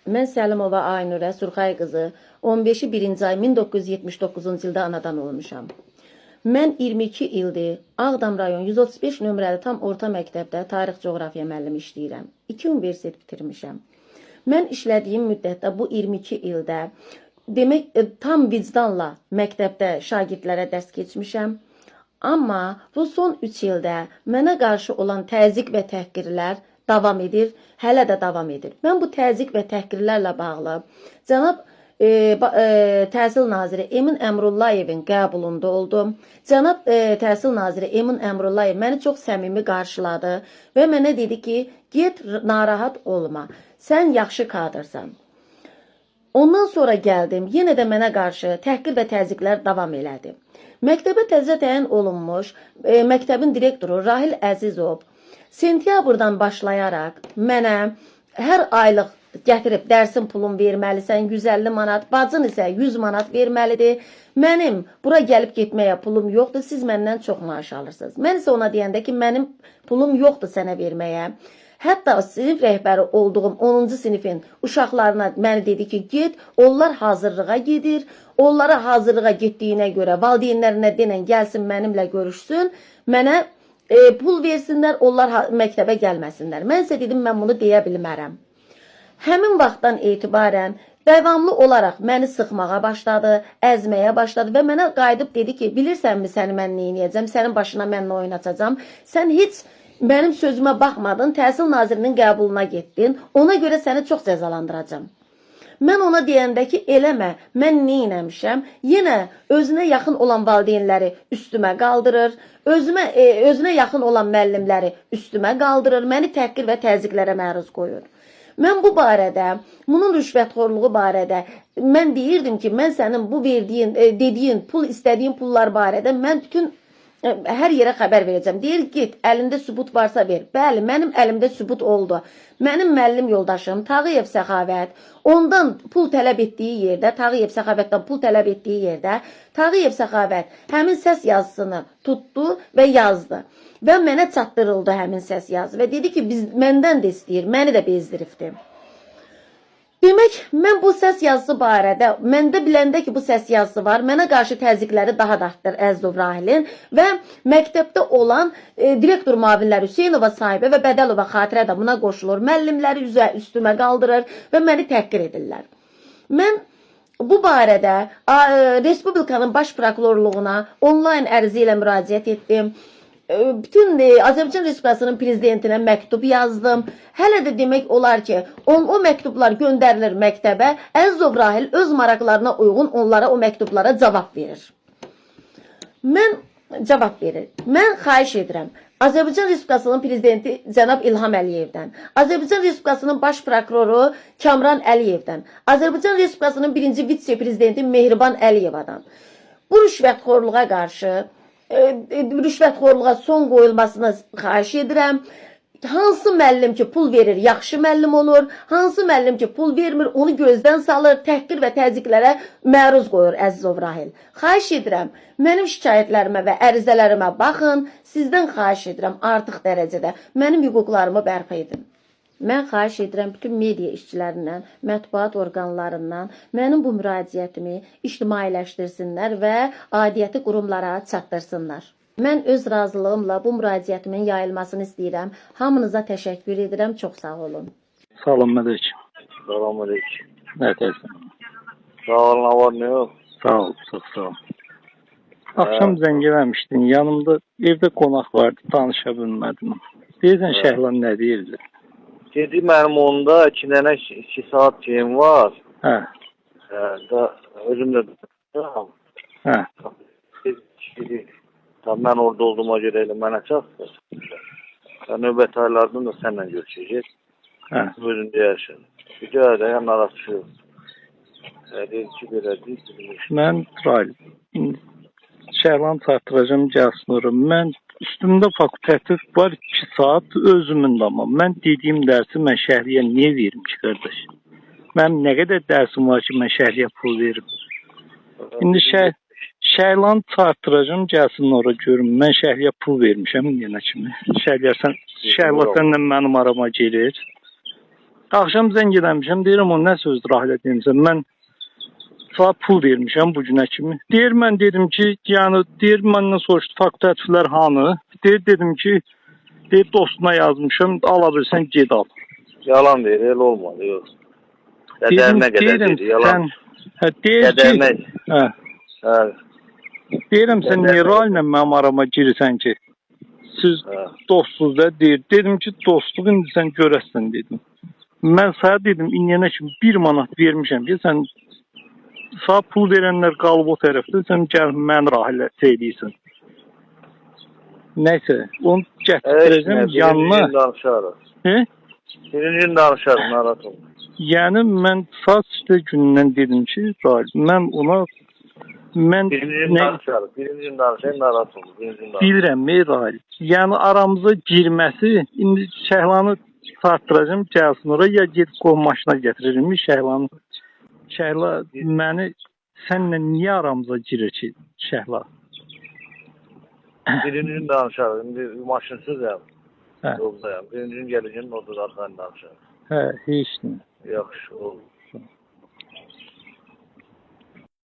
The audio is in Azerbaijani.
Mən Səlimova Aynurə Surxay qızı 15-i 1-ci ay 1979-cu ildə anadan olmuşam. Mən 22 ildir Ağdam rayon 135 nömrəli tam orta məktəbdə tarix coğrafiya müəllimi işləyirəm. 2 universitet bitirmişəm. Mən işlədiyim müddətdə bu 22 ildə demək tam vicdanla məktəbdə şagirdlərə dərs keçmişəm. Amma bu son 3 ildə mənə qarşı olan təzyiq və təhqirlər davam edir, hələ də davam edir. Mən bu təzyiq və təhqirlərlə bağlı cənab Təhsil naziri Emin Əmrullayevin qəbulunda oldum. Cənab Təhsil naziri Emin Əmrullayev məni çox səmimi qarşıladı və mənə dedi ki, get narahat olma. Sən yaxşı kadrsan. Ondan sonra gəldim, yenə də mənə qarşı təhqir və təzyiqlər davam elədi. Məktəbə təzə təyin olunmuş məktəbin direktoru Rahil Əzizov sentyabrdan başlayaraq mənə hər aylıq gətirib dərsin pulunu verməlisən 150 manat, bacın isə 100 manat verməlidir. Mənim bura gəlib getməyə pulum yoxdur, siz məndən çox maaş alırsınız. Mən isə ona deyəndə ki, mənim pulum yoxdur sənə verməyə. Hətta sinif rəhbəri olduğum 10-cu sinifin uşaqlarına məni dedi ki, get, onlar hazırlığa gedir. Onlara hazırlığa getdiyinə görə valideynlərinə denən gəlsin mənimlə görüşsün, mənə pul versinlər, onlar məktəbə gəlməsinlər. Mən isə dedim, mən bunu deyə bilmərəm. Həmin vaxtdan etibarən davamlı olaraq məni sıxmağa başladı, əzməyə başladı və mənə qayıdıb dedi ki, bilirsənmi səni mən nə edəcəm, sənin başına mən nə oyun açacağam. Sən heç mənim sözümə baxmadın, Təhsil Nazirinin qəbuluna getdin, ona görə səni çox cəzalandıracağam. Mən ona deyəndə ki, eləmə, mən nə etmişəm? Yenə özünə yaxın olan valideynləri üstümə qaldırır, özünə yaxın olan müəllimləri üstümə qaldırır, məni təhqir və təzyiqlərə məruz qoyur. Mən bu barədə, bunun rüşvətxorluğu barədə mən deyirdim ki, mən sənin bu verdiyin, dediyin pul, istədiyin pullar barədə mən bütün hər yerə xəbər verəcəm. Deyir, get, əlində sübut varsa ver. Bəli, mənim əlimdə sübut oldu. Mənim müəllim yoldaşım Tağıyev Səxavət ondan pul tələb etdiyi yerdə, Tağıyev Səxavətdən pul tələb etdiyi yerdə Tağıyev Səxavət həmin səs yazısını tutdu və yazdı. Və mənə çatdırıldı həmin səs yazı və dedi ki, biz məndən də istəyir, məni də bezdiribdi. Demək, mən bu səs yazısı barədə, məndə biləndə ki, bu səs yazısı var, mənə qarşı təzyiqləri daha da artdır Əzizov Rahilin və məktəbdə olan direktor müavinləri Hüseynova sahibə və Bədəlova Xatirə də buna qoşulur. Müəllimləri üstümə qaldırır və məni təhqir edirlər. Mən bu barədə Respublikanın baş prokurorluğuna onlayn ərizə ilə müraciət etdim. Bütün Azərbaycan Respublikasının prezidentinə məktub yazdım. Hələ də demək olar ki, o məktublar göndərilir məktəbə. Əzizov Rahil öz maraqlarına uyğun onlara o məktublara cavab verir. Mən cavab verir. Mən xahiş edirəm. Azərbaycan Respublikasının prezidenti cənab İlham Əliyevdən, Azərbaycan Respublikasının baş prokuroru Kamran Əliyevdən, Azərbaycan Respublikasının birinci vitse-prezidenti Mehriban Əliyevadan bu rüşvətxorluğa qarşı rüşvətxorluğa son qoyulmasını xahiş edirəm. Hansı müəllim ki pul verir, yaxşı müəllim olur. Hansı müəllim ki pul vermir, onu gözdən salır, təhqir və təzyiqlərə məruz qoyur Əzizov Rahil. Xahiş edirəm, mənim şikayətlərimə və ərizələrimə baxın. Sizdən xahiş edirəm artıq dərəcədə mənim hüquqlarımı bərpa edin. Mən xahiş edirəm bütün media işçilərindən, mətbuat orqanlarından mənim bu müraciətimi ictimailəşdirsinlər və aidiyyəti qurumlara çatdırsınlar. Mən öz razılığımla bu müraciətimin yayılmasını istəyirəm. Hamınıza təşəkkür edirəm. Çox sağ olun. Salam əleykum. Salam əleykum. Nə deyirsən? Sağ ol, nə var, nə yox? Sağ ol, çox sağ ol. Axşam zəng eləmişdin. Yanımda evdə qonaq vardı, danışa bilmədim. Deyirsən Şəhlan nə deyirdi? Dedi mənim onda 2 dənə 2 saat şeyim var. Hə, Hə, da özüm də tamam. hə. Dedi, tam mən orada olduğuma görə elə mənə çatdı. Da növbəti aylardan da səninlə görüşəcək. Hə. Özün deyərsən. Bir də də yəni narahat yox. Hə, dedi ki, belə deyil. Dedim, Mən Rahil, indi Şəhlan çatdıracağam gəlsin ora. Mən üstümdə fakultativ var 2 saat özümün də amma. Mən dediyim dərsi mən Şəhliyə niyə verim ki, qardaş? Mənim nə qədər dərsim var ki, mən Şəhliyə pul verim? İndi Şəhlan çatdıracağam, gəlsin ora görüm. Mən Şəhliyə pul vermişəm yenə kimi. Şəhliyə sən Şəhla səndən mənim arama gelir. Axşam zəng eləmişəm, deyirəm o nə sözdür Rahilə demişəm. Mən sənə pul vermişəm bu günə kimi. Deyir mən dedim ki, yəni deyir məndən soruşdu fakultativlər hanı? Deyir dedim ki, deyir dostuna yazmışam, ala bilsən get al. Yalan deyir, elə olmadı, yox. Qədərinə qədər deyirəm, deyir, yalan. Sən, hə, deyir ki, Qədərinə. hə, Hə, deyirəm sən niyə Qədərinə. Rahilə mənim arama girirsən ki? Siz hə. dostsuz da deyir. Dedim ki, dostluq indi sən görəsən dedim. Mən sənə dedim indiyənə kimi 1 manat vermişəm ki, sən sənə pul verənlər qalıb o tərəfdə, sən gəl mən Rahilə şey eləyirsən. Nəysə, onu gətirəcəm Birinci yanına. gün danışarıq. He? Birinci gün danışarıq, narahat olma. Yəni mən saat işte gündən dedim ki, Rahil, mən ona mən Birinci gün nə danışarıq, birinci gün danışarıq, narahat olma. Birinci gün danışarıq. bilirəm, ey Rahil. Yəni aramıza girməsi, indi Şəhlanı çatdıracağım, gəlsin ora ya get qoy maşına gətirirəm Şəhlanı. Şəhla məni sənlə niyə aramıza girir ki, Şəhla? Birinci gün danışarıq. İndi maşınsızam. Hə. Yoldayam. Birinci gün gələcəm, orada da arxayın danışarıq. Hə, heç nə. Yaxşı, oldu.